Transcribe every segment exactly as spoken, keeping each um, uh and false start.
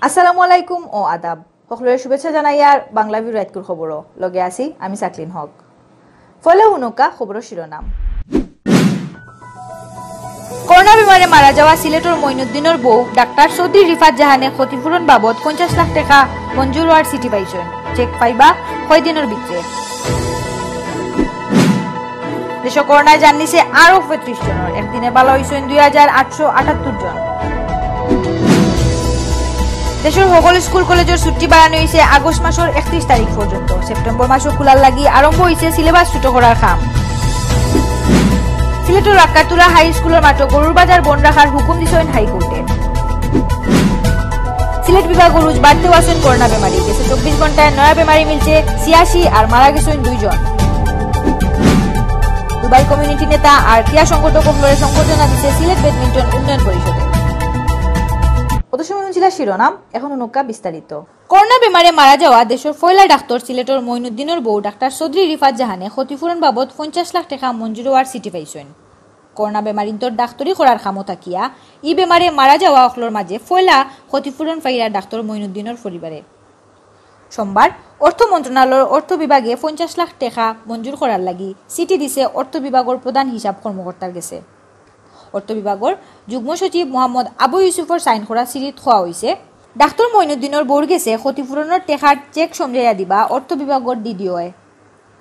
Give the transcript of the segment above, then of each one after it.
আসসালামু আলাইকুম ও আদাব। সকলরে শুভেচ্ছা জানাইয়ার বাংলা ভিউ রাইতকুর খবরও। লগে আছি আমি সাকলিন হক। পয়লা হুনউক্কা খবরর শিরোনাম। করোনা বেমারে মারা যাওয়া সিলেটর মইনুদ্দিনর বউ ডাক্তার চৌধুরী রিফাত জাহানে ক্ষতিপূরণ বাবদ পঞ্চাশ লাখ টেকা মঞ্জুর অওয়ার চিঠি পাইছইন। চেক পাইবা কয়দিনর ভিতরে। দেশো করোনায় জান নিছে আরো পঁয়ত্রিশ জনর। একদিনে বালা অইছইন দুই হাজার আটশো আটাত্তর জন। দেশর সকল স্কুল কলেজর ছুটি বাড়ানি অইছে আগস্ট মাসর একত্রিশ তারিখ পর্যন্ত। সেপ্টেম্বর মাসও খোলার লাগি আরম্ভ অইছে সিলেবাস ছোট করার কাম। সিলেটর রাকাতুরা হাই স্কুলর মাঠো গরুর বাজার বন্ধ রাখার হুকুম দিছইন হাইকোর্টে। সিলেট বিভাগো রুজ বাড়তেউ আছইন করোনা বেমারি। গেছে চব্বিশ ঘন্টায় নয়া বেমারি মিলছে ছিয়াশি আর মারা গেছইন দুইজন। দুবাই কমিউনিটি নেতা আর ক্রীড়া সংগঠক সকলরে সংবর্ধনা দিছে সিলেট ব্যাডমিন্টন উন্নয়ন পরিষদে। অত সময় হুনছিলা শিরোনাম, এখন হুনউক্কা বিস্তারিত। করোনা বেমারে মারা যাওয়া দেশর পয়লা ডাক্তার সিলেটর মইনুদ্দিনর বউ ডাক্তার চৌধুরী রিফাত জাহানে ক্ষতিপূরণ বাবদ পঞ্চাশ লাখ টেকা মঞ্জুর অওয়ার চিঠি পাইছইন। করোনা বেমারিন্তর ডাক্তারি করার কামো থাকিয়া ই বেমারে মারা যাওয়া সকলর মাঝে পয়লা ক্ষতিপূরণ পাইরা ডাক্তার মইনুদ্দিনর পরিবারে। সোমবার অর্থ মন্ত্রণালয়র অর্থ বিভাগে পঞ্চাশ লাখ টেকা মঞ্জুর করার লাগি চিঠি দিছে অর্থ বিভাগর প্রধান হিসাব কর্মকর্তার গেছে। অর্থ বিভাগর যুগ্ম সচিব মোহাম্মদ আবু ইউসুফর সাইন করা চিঠিত কওয়া অইছে, ডাক্তার মইনুদ্দিনর বউর গেছে ক্ষতিপূরণর টেকার চেক সমঝাইয়া দিবা অর্থ বিভাগর ডিডিওয়ে।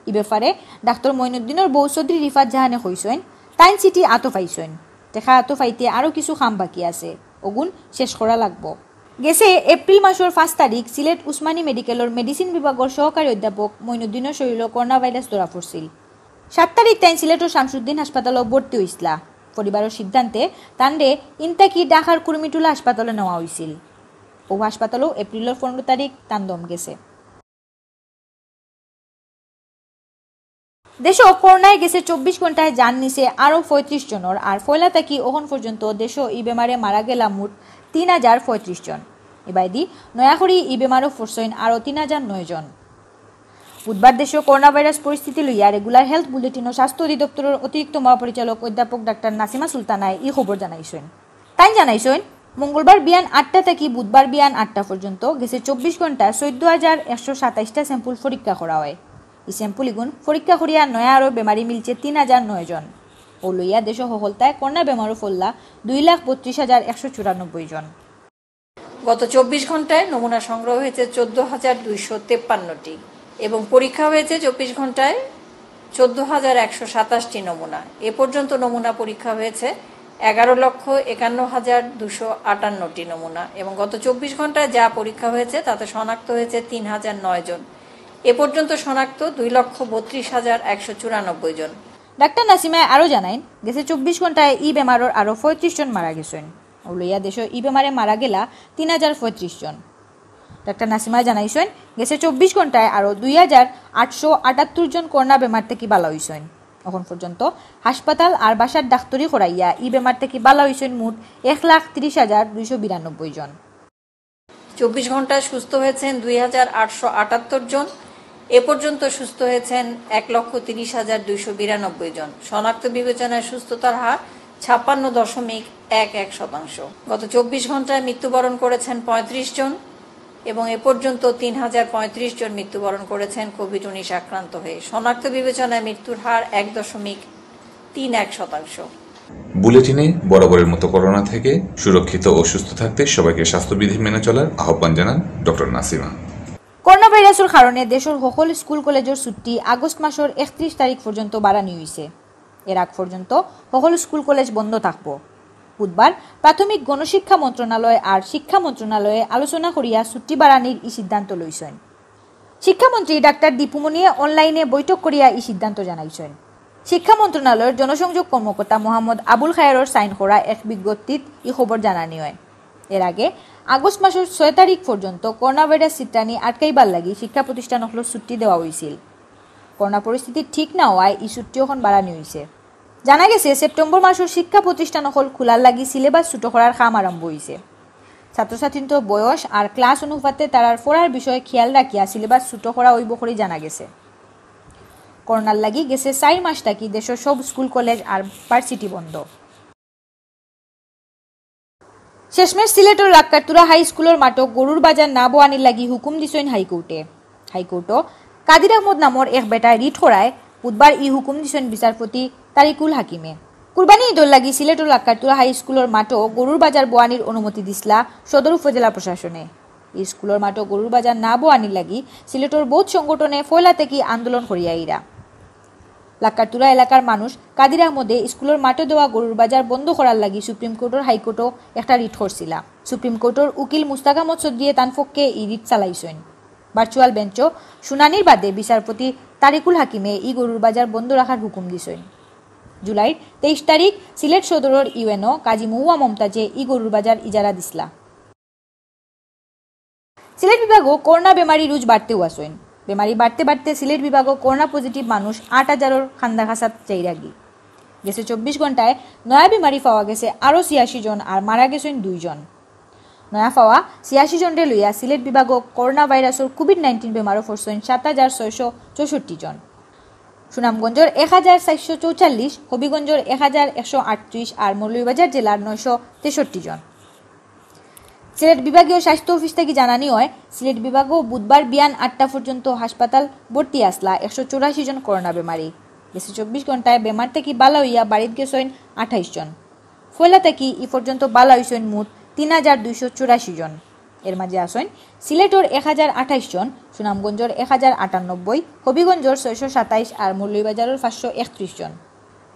ই ব্যাপারে ডাক্তার মইনুদ্দিনর বউ চৌধুরী রিফাত জাহানে কইছইন, তাইন চিঠি আতো পাইছইন। টেকা আতো পাইতে আরো কিছু কাম বাকি আছে, অগুন শেষ করা লাগবো। গেছে এপ্রিল মাসর পাঁচ তারিখ সিলেট উসমানী মেডিকেলর মেডিসিন বিভাগর সহকারী অধ্যাপক মইনুদ্দিনর শরীরো করোনা ভাইরাস ধরা পড়ছিল। সাত তারিখ তাইন সিলেটর শামসুদ্দিন হাসপাতালো ভর্তি অইছলা। পরিবারর সিদ্ধান্তে তানরে ইনতাকি ঢাকার কুর্মিটোলা হাসপাতালো নেওয়া অইছিল। অউ হাসপাতালো এপ্রিলর পনেরো তারিখ তান দম গেছে। দেশো করোনায় গেছে চব্বিশ ঘন্টায় জান নিছে আরো পঁয়ত্রিশ জনর, আর পয়লা থাকি অখন পর্যন্ত দেশো ই বেমারে মারা গেলা মোট তিন হাজার পঁয়ত্রিশ জন। ইবায়দি নয়া করি ই বেমারো পড়ছইন আরো তিন হাজার নয় জন। বুধবার দেশো করোনা ভাইরাস পরিস্থিতি লইয়া রেগুলার হেলথ বুলেটিনো স্বাস্থ্য অধিদপ্তরর অতিরিক্ত মহাপরিচালক অধ্যাপক ডাক্তার নাসিমা সুলতানায় ই খবর জানাইছইন। তাইন জানাইছইন, মঙ্গলবার বিয়ান আটটা থাকি বুধবার বিয়ান আটটা পর্যন্ত গেছে চব্বিশ ঘন্টায় চৌদ্দ হাজার একশো সাতাইশটা স্যাম্পল পরীক্ষা করা অয়। ই স্যাম্পল ইগুন পরীক্ষা করিয়া নয়া আরো বেমারি মিলছে তিন হাজার নয় জন। অউ লইয়া দেশো হকলতায় করোনা বেমারো পড়লা দুই লাখ বত্রিশ হাজার একশো চুরানব্বই জন। গত চব্বিশ ঘন্টায় নমুনা সংগ্রহ হয়েছে চোদ্দ হাজার দুইশো তেপ্পান্নটি এবং পরীক্ষা হয়েছে চব্বিশ ঘন্টায় চোদ্দ হাজার একশো সাতাশটি নমুনা। এ পর্যন্ত নমুনা পরীক্ষা হয়েছে এগারো লক্ষ একান্ন হাজার দুশো আটান্নটি নমুনা এবং গত চব্বিশ ঘন্টায় যা পরীক্ষা হয়েছে তাতে শনাক্ত হয়েছে তিন হাজার নয় জন। এ পর্যন্ত শনাক্ত দুই লক্ষ বত্রিশ হাজার একশো চুরানব্বই জন। ডাক্তার নাসিমায় আরও জানাইন, গেছে চব্বিশ ঘন্টায় ই বেমারর আরও পঁয়ত্রিশ জন মারা গেছইন। অউ লইয়া দেশো ই বেমারে মারা গেলা তিন হাজার পঁয়ত্রিশ জন। ডাক্তার নাসিমায় জানাইছইন, গেছে চব্বিশ ঘন্টায় আরও দুই হাজার আটশো আটাত্তর জন করোনা বেমার থাকি বালা অইছইন। অখন পর্যন্ত হাসপাতাল আর বাসার ডাক্তারি করাইয়া ই বেমার থাকি বালা অইছইন মোট এক লাখ তিরিশ হাজার দুইশো বিরানব্বই জন। চব্বিশ ঘন্টায় সুস্থ হয়েছেন দুই হাজার আটশো আটাত্তর জন। এ পর্যন্ত সুস্থ হয়েছেন এক লক্ষ তিরিশ হাজার দুইশো বিরানব্বই জন। শনাক্ত বিবেচনায় সুস্থতার হার ছাপ্পান্ন দশমিক এক এক শতাংশ। গত চব্বিশ ঘন্টায় মৃত্যুবরণ করেছেন পঁয়ত্রিশ জন এবং এ পর্যন্ত তিন হাজার পঁয়ত্রিশ জন মৃত্যুবরণ করেছেন কোভিড উনিশ আক্রান্ত হয়ে। শনাক্ত বিবেচনায় মৃত্যুর হার এক দশমিক তিন এক শতাংশ। বুলেটিনে বরাবরের মতো করোনা থেকে সুরক্ষিত ও সুস্থ থাকতে সবাইকে স্বাস্থ্যবিধি মেনে চলার আহ্বান জানান ডক্টর নাসিমা। করোনা ভাইরাসর কারণে দেশর সকল স্কুল কলেজর ছুটি আগস্ট মাসর একত্রিশ তারিখ পর্যন্ত বাড়ানি হইছে। এর আগ পর্যন্ত সকল স্কুল কলেজ বন্ধ থাকবো। বুধবার প্রাথমিক গণশিক্ষা মন্ত্রণালয় আর শিক্ষা মন্ত্রণালয়ে আলোচনা করিয়া ছুটি বাড়ানির ই সিদ্ধান্ত লইছইন। শিক্ষামন্ত্রী ডাক্তার দীপুমণিয়ে অনলাইনে বৈঠক করিয়া ই সিদ্ধান্ত জানাইছইন। শিক্ষা মন্ত্রণালয়র জনসংযোগ কর্মকর্তা মোহাম্মদ আবুল খায়েরর সাইন করা এক বিজ্ঞপ্তিত ই খবর জানানি হয়। এর আগে আগস্ট মাসর ছয় তারিখ পর্যন্ত করোনা ভাইরাস ছিতরানি আটকাইবার লাগি শিক্ষা প্রতিষ্ঠান অকলর ছুটি দেওয়া হইছিল। করোনা পরিস্থিতি ঠিক না হওয়ায় ই ছুটি অখন বাড়ানি হইছে। জানা গেছে, সেপ্টেম্বর মাসর শিক্ষা প্রতিষ্ঠান অকল খোলার লাগি সিলেবাস ছোট করার কাম আরম্ভ হইছে। ছাত্রছাত্রীর বয়স আর ক্লাস অনুপাতে তারার পড়ার বিষয়ে খেয়াল রাখিয়া সিলেবাস ছোট করা হইব করি জানা গেছে। করোনার লাগি গেছে চার মাস থাকি দেশর সব স্কুল, কলেজ আর ভার্সিটি বন্ধ। শেষমেশ সিলেটর লাক্কারতুরা হাই স্কুলর মাঠো গরুর বাজার না বওয়ানির লাগি হুকুম দিছইন হাইকোর্টে। হাইকোর্টও কাদির আহমদ নামর এক বেটায় রিট করায় বুধবার ই হুকুম দিছইন বিচারপতি তারিকুল হাকিমে। কুরবানি ঈদর লাগি সিলেটর লাক্কারতুরা হাই স্কুলর মাঠো গরুর বাজার বওয়ানির অনুমতি দিছলা সদর উপজেলা প্রশাসনে। ই স্কুলর মাঠো গরুর বাজার না বওয়ানির লাগি সিলেটর বউত সংগঠনে ফয়লা থাকি আন্দোলন করিয়া আইরা। লাক্কারতুরা এলাকার মানুষ কাদির আহমদে স্কুলর মাঠো দেওয়া গরুর বাজার বন্ধ করার লাগি সুপ্রিম কোর্টর হাইকোর্টও একটা রিট করছিলা। সুপ্রিম কোর্টর উকিল মুস্তাক আহমদ চৌধুরীয়ে তান পক্ষে ই রিট চালাইছইন। ভার্চুয়াল বেঞ্চও শুনানির বাদে বিচারপতি তারিকুল হাকিমে ই গরুর বাজার বন্ধ রাখার হুকুম দিছইন। জুলাইর তেইশ তারিখ সিলেট সদরর ইউএনও কাজী মহুয়া মমতাজে ই গরুর বাজার ইজারা দিছলা। সিলেট বিভাগও করোনা বেমারি রুজ বাড়তেউ আছইন। বেমারি বাড়তে বাড়তে সিলেট বিভাগও করোনা পজিটিভ মানুষ আট হাজারর খান্দাখাসাত যাইরাগি। গেছে চব্বিশ ঘন্টায় নয়া বেমারি পাওয়া গেছে আরও ছিয়াশি জন আর মারা গেছইন দুইজন। নয়া পাওয়া ছিয়াশি জনরে লইয়া সিলেট বিভাগও করোনা ভাইরাসর কোভিড নাইন্টিন বেমারো পড়ছইন সাত হাজার ছয়শো চৌষট্টি জন। সুনামগঞ্জর এক হাজার চারশো চৌচল্লিশ, হবিগঞ্জর এক হাজার একশো আটত্রিশ আর মৌলভীবাজার জেলার নয়শো তেষট্টি জন। সিলেট বিভাগীয় স্বাস্থ্য অফিস থাকি জানানি অয়, সিলেট বিভাগও বুধবার বিয়ান আটটা পর্যন্ত হাসপাতাল ভর্তি আছলা একশো চৌরাশি জন করোনা বেমারি। গেছে চব্বিশ ঘন্টায় বেমার থাকি বালা অইয়া বাড়িত গেছইন আঠাইশ জন। ফয়লা থাকি ই পর্যন্ত বালা অইছইন মোট তিন হাজার দুইশো চৌরাশি জন। এর মাঝে আছইন সিলেটর এক হাজার আঠাইশ জন, সুনামগঞ্জর এক হাজার আটানব্বই, হবিগঞ্জর ছয়শো সাতাইশ আর মৌলভীবাজারর পাঁচশো একত্রিশ জন।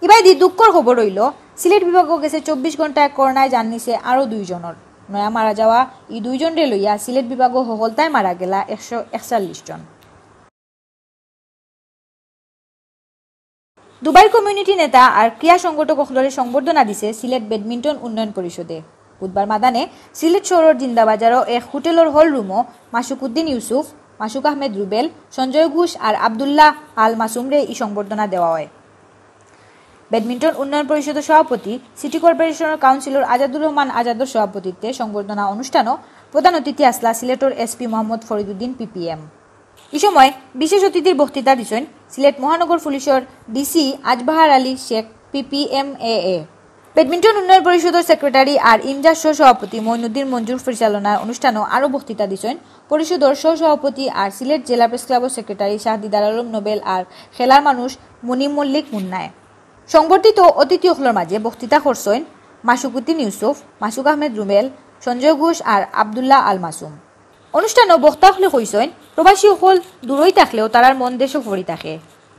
ইবায়দি দুঃখর খবর অইলো, সিলেট বিভাগও গেছে চব্বিশ ঘন্টায় করোনায় জান নিছে আরও দুইজনর। নয়া মারা যাওয়া ই দুইজনরে লইয়া সিলেট বিভাগও হকলতায় মারা গেলা একশো একচল্লিশ জন। দুবাইর কমিউনিটি নেতা আর ক্রীড়া সংগঠক অকলরে সংবর্ধনা দিছে সিলেট ব্যাডমিন্টন উন্নয়ন পরিষদে। বুধবার মাদানে সিলেট শহরর জিন্দাবাজারও এক হোটেলর হল রুমও মাসুক উদ্দিন ইউসুফ, মাসুক আহমেদ রুবেল, সঞ্জয় ঘোষ আর আব্দুল্লাহ আল মাসুমরে ই সংবর্ধনা দেওয়া অয়। ব্যাডমিন্টন উন্নয়ন পরিষদর সভাপতি, সিটি কর্পোরেশনর কাউন্সিলর আজাদুর রহমান আজাদর সভাপতিত্বে সংবর্ধনা অনুষ্ঠানও প্রধান অতিথি আছলা সিলেটর এসপি মোহাম্মদ ফরিদুদ্দিন পিপিএম। ই সময় বিশেষ অতিথির বক্তৃতা দিছইন সিলেট মহানগর পুলিশর ডিসি আজবাহার আলী শেখ, পিপিএমএএ, ব্যাডমিন্টন উন্নয়ন পরিষদর সেক্রেটারি আর ইমজাজ সহ-সভাপতি মঈনুদ্দিন মঞ্জুর। পরিচালনার অনুষ্ঠানও আরও বক্তৃতা দিছইন পরিষদর সহ-সভাপতি আর সিলেট জেলা প্রেস ক্লাবর সেক্রেটারি শাহ দিদার আলম নোবেল আর খেলার মানুষ মুনিম মল্লিক মুন্নায়। সংবর্ধিত অতিথি অকলর মাঝে বক্তৃতা করছইন মাসুকুদ্দিন ইউসুফ, মাসুক আহমেদ রুবেল, সঞ্জয় ঘোষ আর আব্দুল্লাহ আল মাসুম। অনুষ্ঠানও বক্তা অকলে কইছইন, প্রবাসী অকল দূরই থাকলেও তারার মন দেশও পড়ি থাকে।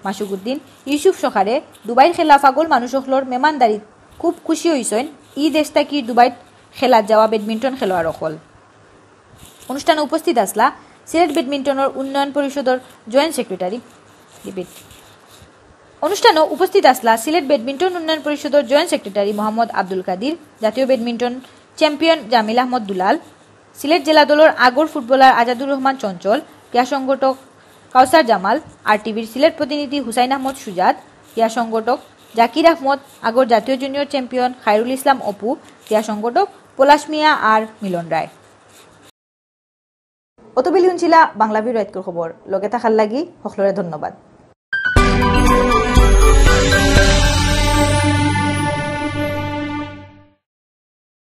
মাসুকুদ্দিন ইউসুফ সরকারে দুবাইর খেলা পাগল মানুষ অকলর মেহমানদারিত খুব খুশি অইছইন। ই দেশ থাকি দুবাইত খেলাত যাওয়া ব্যাডমিন্টন খেলোয়াড় অকল। অনুষ্ঠানে উপস্থিত আছলা সিলেট ব্যাডমিন্টনর উন্নয়ন পরিষদর জয়েন্ট সেক্রেটারি, রিপিট। অনুষ্ঠানে উপস্থিত আছলা সিলেট ব্যাডমিন্টন উন্নয়ন পরিষদর জয়েন্ট সেক্রেটারি মোহাম্মদ আব্দুল কাদির, জাতীয় ব্যাডমিন্টন চ্যাম্পিয়ন জামিল আহমদ দুলাল, সিলেট জেলা দলর আগর ফুটবলার আজাদুর রহমান চঞ্চল, ক্রীড়া সংগঠক কাউসার জামাল, আরটিভির সিলেট প্রতিনিধি হুসাইন আহমদ সুজাত, ক্রীড়া সংগঠক জাকির আহমদ, আগর জাতীয় জুনিয়র চ্যাম্পিয়ন খায়রুল ইসলাম অপু, ক্রীড়া সংগঠক পলাশ মিয়া আর মিলন রায়। অতবেলি হুনছিলা বাংলা ভিউ রাইতকুর খবর। লগে থাকার লাগি হকলরে ধন্যবাদ।